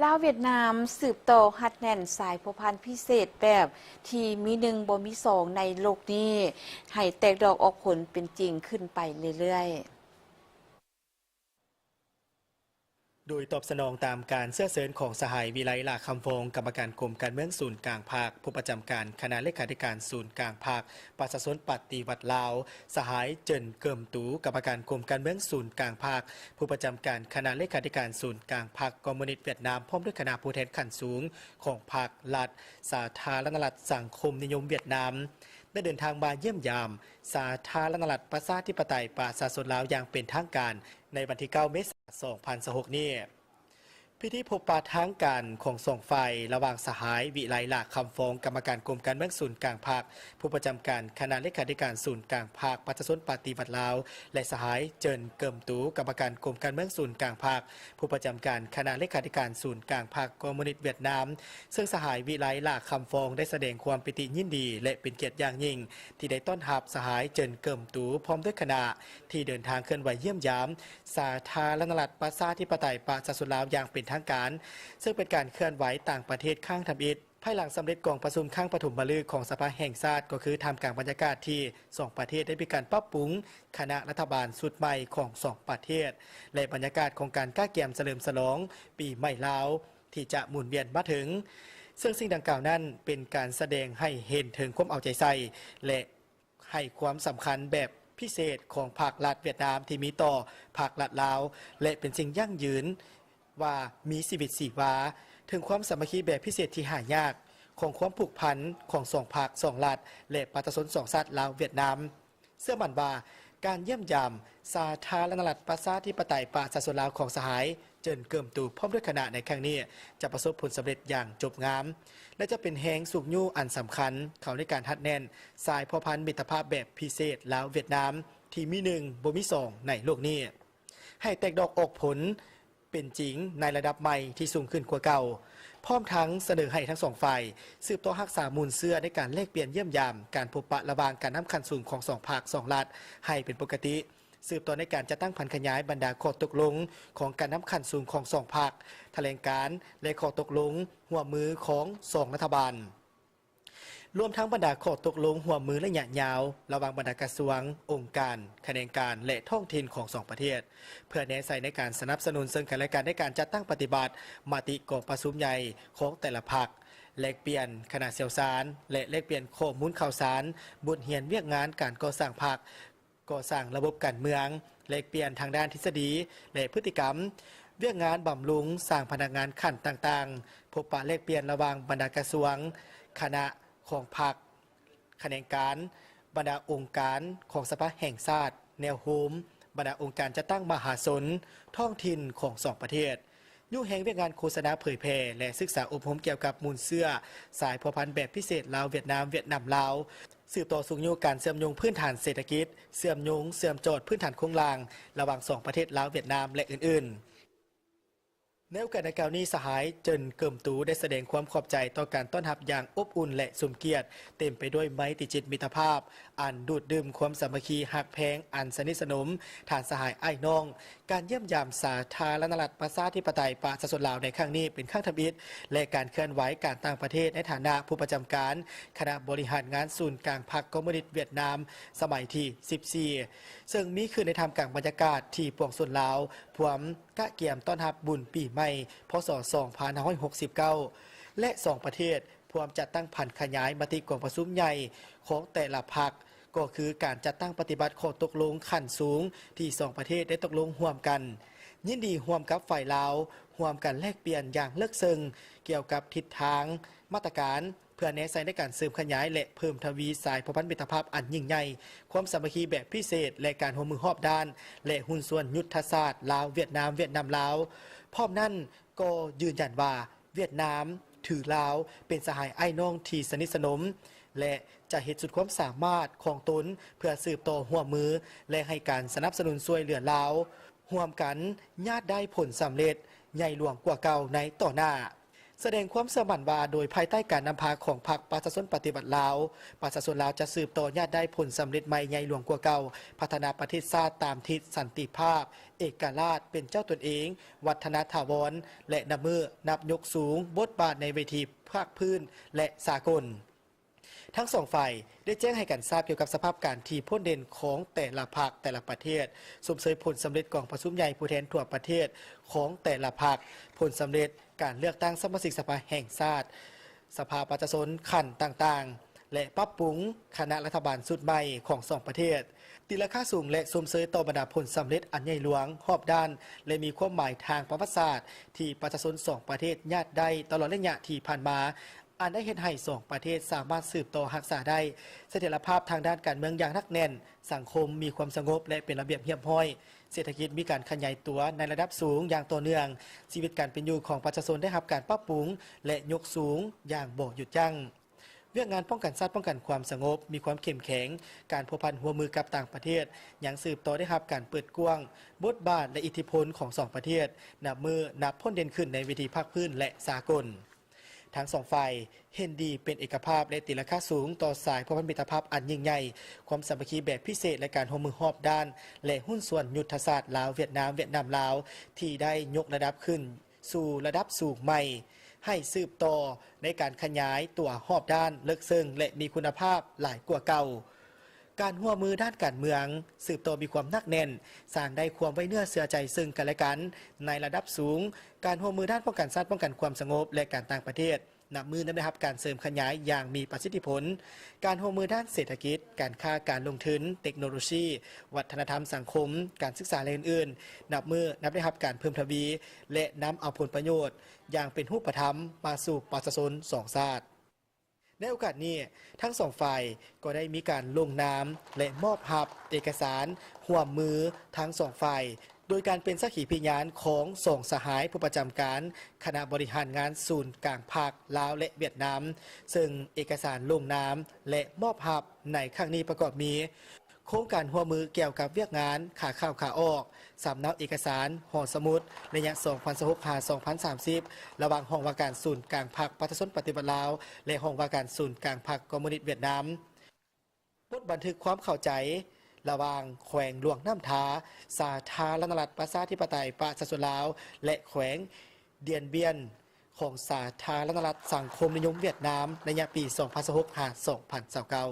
ລາວຫວຽດນາມສືບຕໍ່ຮັດແໜ້ນສາຍພົວພັນພິເສດແບບທີ່ມີໜຶ່ງບໍ່ມີສອງໃນໂລກນີ້ ໃຫ້ແຕກດອກອອກຜົນເປັນຈິງຂຶ້ນໄປເລື້ອຍໆ. ໂດຍຕອບສະໜອງຕາມການເຊື້ອເຊີນຂງສະຫາຍ ວິໄລ ຫຼ້າຄຳຟອງ ກຳມະການກົມການເມືອງສູນກາງພັກ ຜູ້ປະຈຳການຄະນະເລຂາທິການສູນກາງພັກ ປະຊາຊົນປະຕິວັດລາວ, ສະຫາຍ ເຈີນ ເກີມຕູ ກຳມະການກົມການເມືອງສູນກາງພັກ ຜູ້ປະຈຳການຄະນະເລຂາທິການສູນກາງພັກຄອມມູນິດຫວຽດນາມ ພ້ອມດ້ວຍຄະນະຜູ້ແທນຂັ້ນສູງຂອງພັກ, ລັດ, ສາທາລະນະລັດສັງຄົມນິຍົມຫວຽດນາມ ໄດ້ເດີນທາງມາຢ້ຽມຢາມສາທາລະນະລັດປະຊາທິປະໄຕປະຊາຊົນລາວຢ່າງເປັນທາງການ ໃນວັນທີເກົ້າ ເມສາ ສອງພັນຊາວຫົກນີ້. ພິທີພົບປະທາງການຂອງສອງຝ່າຍ ລະຫວ່າງສະຫາຍ ວິໄລ ຫຼ້າຄຳຟອງ ກຳມະການກົມການເມືອງສູນກາງພັກ ຜູ້ປະຈຳການຄະນະເລຂາທິການສູນກາງພັກປະຊາຊົນປະຕິວັດລາວ ແລະ ສະຫາຍ ເຈີນ ເກີມຕູ ກຳມະການກົມການເມືອງສູນກາງພັກ ຜູ້ປະຈຳການຄະນະເລຂາທິການສູນກາງພັກຄອມມູນິດຫວຽດນາມ, ເຊິ່ງສະຫາຍ ວິໄລ ຫຼ້າຄຳຟອງ ໄດ້ສະແດງຄວາມປີຕິຍິນດີ ແລະ ເປັນກຽດຢ່າງຍິ່ງ ທີ່ໄດ້ຕ້ອນຮັບສະຫາຍ ເຈີນ ເກີມຕູ ພ້ອມດ້ວຍຄະນະ ທີ່ເດີນທາງເຄື່ອນໄຫວຢ້ຽມຢາມ ສາທາລະນະລັດປະຊາທິປະໄຕປະຊາຊົນລາວຢ່າງເປັນທາງການ, ເຊິ່ງເປັນການເຄື່ອນໄຫວຕ່າງປະເທດຄັ້ງທຳອິດ ພາຍຫຼັງສຳເລັດກອງປະຊຸມຄັ້ງປະຖົມມະລຶກຂອງສະພາແຫ່ງຊາດ, ກໍຄືທ່າມກາງບັນຍາກາດທີ່ສອງປະເທດໄດ້ມີການປັບປຸງຄະນະລັດຖະບານຊຸດໃໝ່ຂອງສອງປະເທດ ແລະ ບັນຍາກາດຂອງການກະກຽມສະເຫຼີມສະຫຼອງປີໃໝ່ລາວ ທີ່ຈະໝູນວຽນມາເຖິງ, ເຊິ່ງສິ່ງດັ່ງກ່າວນັ້ນເປັນການສະແດງໃຫ້ເຫັນເຖິງຄວາມເອົາໃຈໃສ່ ແລະ ໃຫ້ຄວາມສຳຄັນແບບພິເສດຂອງພັກລັດຫວຽດນາມທີ່ມີຕໍ່ພັກລັດລາວ ແລະ ເປັນສິ່ງຢັ້ງຢືນວ່າມີຊີວິດຊີວາ, ເຖິງຄວາມສາມັກຄີແບບພິເສດທີ່ຫາຍາກຂອງຄວາມຜູກພັນຂອງສອງພັກສອງລັດ ແລະ ປະຊາຊົນສອງຊາດລາວຫວຽດນາມ. ເຊື່ອໝັ້ນວ່າການຢ້ຽມຢາມສາທາລະນະລັດປະຊາທິປະໄຕປະຊາຊົນລາວຂອງສະຫາຍ ເຈີນ ເກີມຕູ ພ້ອມດ້ວຍຄະນະໃນຄັ້ງນີ້ ຈະປະສົບຜົນສຳເລັດຢ່າງຈົບງາມ ແລະ ຈະເປັນແຮງຊຸກຍູ້ອັນສຳຄັນເຂົ້າໃນການຮັດແໜ້ນສາຍພົວພັນມິດຕະພາບແບບພິເສດລາວຫວຽດນາມ ທີ່ມີໜຶ່ງບໍ່ມີສອງໃນໂລກນີ້ ໃຫ້ແຕກດອກອອກຜົນເປັນຈິງໃນລະດັບໃໝ່ທີ່ສູງຂຶ້ນກວ່າເກົ່າ, ພ້ອມທັງສະເໜີໃຫ້ທັງສອງຝ່າຍສືບຕໍ່ຮັກສາມູນເຊື້ອໃນການແລກປ່ຽນຢ້ຽມຢາມການພົບປະລະຫວ່າງການນຳຂັ້ນສູງຂອງສອງພັກສອງລັດໃຫ້ເປັນປົກກະຕິ, ສືບຕໍ່ໃນການຈັດຕັ້ງຜັນຂະຫຍາຍບັນດາຂໍ້ຕົກລົງຂອງການນຳຂັ້ນສູງຂອງສອງພັກ, ຖະແຫຼງການ ແລະ ຂໍ້ຕົກລົງຮ່ວມມືຂອງສອງລັດຖະບານ, ລວມທັງບັນດາຂໍ້ຕົກລົງຮ່ວມມືໄລຍະຍາວລະຫວ່າງບັນດາກະຊວງ, ອົງການ, ຂະແໜງການ ແລະ ທ້ອງຖິ່ນຂອງສອງປະເທດ, ເພື່ອແນໃສ່ໃນການສະໜັບສະໜູນເຊິ່ງກັນແລະກັນໃນການຈັດຕັ້ງປະຕິບັດມະຕິກອງປະຊຸມໃຫຍ່ຂອງແຕ່ລະພັກ, ແລກປ່ຽນຄະນະຊ່ຽວຊານ ແລະ ແລກປ່ຽນຂໍ້ມູນຂ່າວສານ, ບົດຮຽນວຽກງານການກໍ່ສ້າງພັກ, ກໍ່ສ້າງລະບົບການເມືອງ, ແລກປ່ຽນທາງດ້ານທິດສະດີ ແລະ ພຶດຕິກຳ, ວຽກງານບຳລຸງສ້າງພະນັກງານຂັ້ນຕ່າງໆ, ພົບປະແລກປ່ຽນລະຫວ່າງບັນດາກະຊວງ, ຄະນະຂອງພັກ, ຂະແໜງການ, ບັນດາອົງການຂອງສະພາແຫ່ງຊາດ, ແນວໂຮມ, ບັນດາອົງການຈັດຕັ້ງມະຫາຊົນ, ທ້ອງຖິ່ນຂອງສອງປະເທດ. ຍູ້ແຮງວຽກງານໂຄສະນາເຜີຍແຜ່ ແລະ ສຶກສາອົບຮົມກ່ຽວກັບມູນເຊື້ອສາຍພົວພັນແບບພິເສດລາວ-ຫວຽດນາມ, ຫວຽດນາມ-ລາວ, ສືບຕໍ່ຊຸກຍູ້ການເຊື່ອມໂຍງພື້ນຖານເສດຖະກິດ, ເຊື່ອມໂຍງເຊື່ອມຈອດພື້ນຖານໂຄງລ່າງລະຫວ່າງສອງປະເທດລາວ-ຫວຽດນາມ ແລະ ອື່ນໆ. ໃນໂອກາດດັ່ງກ່າວນີ້, ສະຫາຍ ເຈີນ ເກີມຕູ ໄດ້ສະແດງຄວາມຂອບໃຈຕໍ່ການຕ້ອນຮັບຢ່າງອົບອຸ່ນ ແລະ ສົມກຽດ, ເຕັມໄປດ້ວຍໄມຕີຈິດມິດຕະພາບ ອັນດູດດື່ມຄວາມສາມັກຄີຮັກແພງອັນສະໜິດສະໜົມ. ທ່ານສະຫາຍອ້າຍນ້ອງ, ການຢ້ຽມຢາມສາທາລະນະລັດປະຊາທິປະໄຕປະຊາຊົນລາວໃນຄັ້ງນີ້ເປັນຄັ້ງທຳອິດ ແລະ ການເຄື່ອນໄຫວການຕ່າງປະເທດໃນຖານະຜູ້ປະຈຳການຄະນະບໍລິຫານງານສູນກາງພັກຄອມມູນິດຫວຽດນາມສະໄໝທີສິບສີ່ ເຊິ່ງມີຂຶ້ນໃນທ່າມກາງບັນຍາກາດທີ່ປວງຊົນລາວພວມກະກຽມຕ້ອນຮັບບຸນປີໃໝ່ ພ.ສ. ສອງພັນຫ້າຮ້ອຍຫົກສິບເກົ້າ ແລະ ສອງປະເທດ ພວມຈັດຕັ້ງຜັນຂະຫຍາຍມະຕິກອງປະຊຸມໃຫຍ່ຂອງແຕ່ລະພັກ, ກໍຄືການຈັດຕັ້ງປະຕິບັດຂໍ້ຕົກລົງຂັ້ນສູງທີ່ສອງປະເທດໄດ້ຕົກລົງຮ່ວມກັນ. ຍິນດີຮ່ວມກັບຝ່າຍລາວ, ຮ່ວມກັນແລກປ່ຽນຢ່າງເລິກເຊິ່ງກ່ຽວກັບທິດທາງ, ມາດຕະການ ເພື່ອແນໃສ່ໃນການເສີມຂະຫຍາຍ ແລະ ເພີ່ມທະວີສາຍພົວພັນມິດຕະພາບອັນຍິ່ງໃຫຍ່, ຄວາມສາມັກຄີແບບພິເສດ ແລະ ການຮ່ວມມືຮອບດ້ານ ແລະ ຫຸ້ນສ່ວນຍຸດທະສາດລາວ-ຫວຽດນາມ, ຫວຽດນາມ-ລາວ. ພ້ອມນັ້ນ, ກໍຢືນຢັນວ່າ ຫວຽດນາມຖືລາວເປັນສະຫາຍອ້າຍນ້ອງທີ່ສະໜິດສະໜົມ ແລະ ຈະເຮັດສຸດຄວາມສາມາດຂອງຕົນເພື່ອສືບຕໍ່ຮ່ວມມື ແລະ ໃຫ້ການສະໜັບສະໜູນຊ່ວຍເຫຼືອລາວ ຮ່ວມກັນຍາດໄດ້ຜົນສຳເລັດໃຫຍ່ຫຼວງກວ່າເກົ່າໃນຕໍ່ໜ້າ. ສະແດງຄວາມເຊື່ອໝັ້ນວ່າ ໂດຍພາຍໃຕ້ການນຳພາຂອງພັກປະຊາຊົນປະຕິວັດລາວ, ປະຊາຊົນລາວຈະສືບຕໍ່ຍາດໄດ້ຜົນສຳເລັດໃໝ່ໃຫຍ່ຫຼວງກວ່າເກົ່າ, ພັດທະນາປະເທດຊາດຕາມທິດສັນຕິພາບ, ເອກະລາດ, ເປັນເຈົ້າຕົນເອງ, ວັດທະນະຖາວອນ ແລະ ນັບມື້ນັບຍົກສູງບົດບາດໃນເວທີພາກພື້ນ ແລະ ສາກົນ. ທັງສອງຝ່າຍໄດ້ແຈ້ງໃຫ້ກັນຊາບກ່ຽວກັບສະພາບການທີ່ພົ້ນເດັ່ນຂອງແຕ່ລະພັກ, ແຕ່ລະປະເທດ, ຊົມເຊີຍຜົນສຳເລັດກອງປະຊຸມໃຫຍ່ຜູ້ແທນທົ່ວປະເທດຂອງແຕ່ລະພັກ, ຜົນສຳເລັດການເລືອກຕັ້ງສະມາຊິກສະພາແຫ່ງຊາດ, ສະພາປະຊາຊົນຂັ້ນຕ່າງໆ ແລະ ປັບປຸງຄະນະລັດຖະບານຊຸດໃໝ່ຂອງສອງປະເທດ, ຕີລາຄາສູງ ແລະ ຊົມເຊີຍຕໍ່ບັນດາຜົນສຳເລັດອັນໃຫຍ່ຫຼວງ, ຮອບດ້ານ ແລະ ມີຄວາມໝາຍທາງປະຫວັດສາດ ທີ່ປະຊາຊົນສອງປະເທດຍາດໄດ້ຕະຫຼອດໄລຍະທີ່ຜ່ານມາ, ອັນໄດ້ເຮັດໃຫ້ສອງປະເທດສາມາດສືບຕໍ່ຮັກສາໄດ້ສະຖຽນລະພາບທາງດ້ານການເມືອງຢ່າງໜັກແໜ້ນ, ສັງຄົມມີຄວາມສະຫງົບ ແລະ ເປັນລະບຽບຮຽບຮ້ອຍ, ເສດຖະກິດມີການຂະຫຍາຍຕົວໃນລະດັບສູງຢ່າງຕໍ່ເນື່ອງ, ຊີວິດການເປັນຢູ່ຂອງປະຊາຊົນໄດ້ຮັບການປັບປຸງ ແລະ ຍົກສູງຢ່າງບໍ່ຢຸດຢັ້ງ. ວຽກງານປ້ອງກັນຊາດ, ປ້ອງກັນຄວາມສະຫງົບມີຄວາມເຂັ້ມແຂງ, ການພົວພັນຮ່ວມມືກັບຕ່າງປະເທດຍັງສືບຕໍ່ໄດ້ຮັບການເປີດກວ້າງ, ບົດບາດ ແລະ ອິດທິພົນຂອງສອງປະເທດນັບມື້ນັບພົ້ນເດັ່ນຂຶ້ນໃນເວທີພາກພື້ນ ແລະ ສາກົນ. ທັງສອງຝ່າຍເຫັນດີເປັນເອກະພາບ ແລະ ຕີລາຄາສູງຕໍ່ສາຍພົວພັນມິດຕະພາບອັນຍິ່ງໃຫຍ່, ຄວາມສາມັກຄີແບບພິເສດ ແລະ ການຮ່ວມມືຮອບດ້ານ ແລະ ຫຸ້ນສ່ວນຍຸດທະສາດລາວ-ຫວຽດນາມ, ຫວຽດນາມ-ລາວ ທີ່ໄດ້ຍົກລະດັບຂຶ້ນ ສູ່ລະດັບສູງໃໝ່, ໃຫ້ສືບຕໍ່ໃນການຂະຫຍາຍຕົວຮອບດ້ານ, ເລິກເຊິ່ງ ແລະ ມີຄຸນນະພາບຫຼາຍກວ່າເກົ່າ. ການຮ່ວມມືດ້ານການເມືອງສືບຕໍ່ມີຄວາມໜັກແໜ້ນ, ສ້າງໄດ້ຄວາມໄວ້ເນື້ອເຊື່ອໃຈເຊິ່ງກັນ ແລະ ກັນໃນລະດັບສູງ. ການຮ່ວມມືດ້ານປ້ອງກັນຊາດ, ປ້ອງກັນຄວາມສະຫງົບ ແລະ ການຕ່າງປະເທດ ນັບມື້ນັບໄດ້ຮັບການເສີມຂະຫຍາຍຢ່າງມີປະສິດທິຜົນ. ການຮ່ວມມືດ້ານເສດຖະກິດ, ການຄ້າ, ການລົງທຶນ, ເຕັກໂນໂລຊີ, ວັດທະນະທຳ, ສັງຄົມ, ການສຶກສາ ແລະ ອື່ນໆ ນັບມື້ນັບໄດ້ຮັບການເພີ່ມທະວີ ແລະ ນຳເອົາຜົນປະໂຫຍດຢ່າງເປັນຮູບປະທຳມາສູ່ປະຊາຊົນສອງຊາດ. ໃນໂອກາດນີ້, ທັງສອງຝ່າຍກໍໄດ້ມີການລົງນາມ ແລະ ມອບຮັບເອກະສານຮ່ວມມືທັງສອງຝ່າຍ, ໂດຍການເປັນສັກຂີພິຍານຂອງສອງສະຫາຍຜູ້ປະຈຳການຄະນະບໍລິຫານງານສູນກາງພັກລາວ ແລະ ຫວຽດນາມ, ເຊິ່ງເອກະສານລົງນາມ ແລະ ມອບຮັບໃນຄັ້ງນີ້ປະກອບມີ ໂຄງການຮ່ວມມືກ່ຽວກັບວຽກງານຂາເຂົ້າຂາອອກ, ສຳເນົາເອກະສານ, ຫໍສະໝຸດ ໄລຍະສອງພັນຊາວຫົກ ຫາ ສອງພັນສາມສິບ ລະຫວ່າງຫ້ອງວ່າການສູນກາງພັກປະຊາຊົນປະຕິວັດລາວ ແລະ ຫ້ອງວ່າການສູນກາງພັກຄອມມູນິດຫວຽດນາມ, ບົດບັນທຶກຄວາມເຂົ້າໃຈລະຫວ່າງແຂວງຫຼວງນ້ຳທາ, ສາທາລະນະລັດປະຊາທິປະໄຕປະຊາຊົນລາວ ແລະ ແຂວງດຽນບຽນ ຂອງສາທາລະນະລັດສັງຄົມນິຍົມຫວຽດນາມ ໄລຍະປີສອງພັນຊາວຫົກ ຫາ ສອງພັນຊາວເກົ້າ.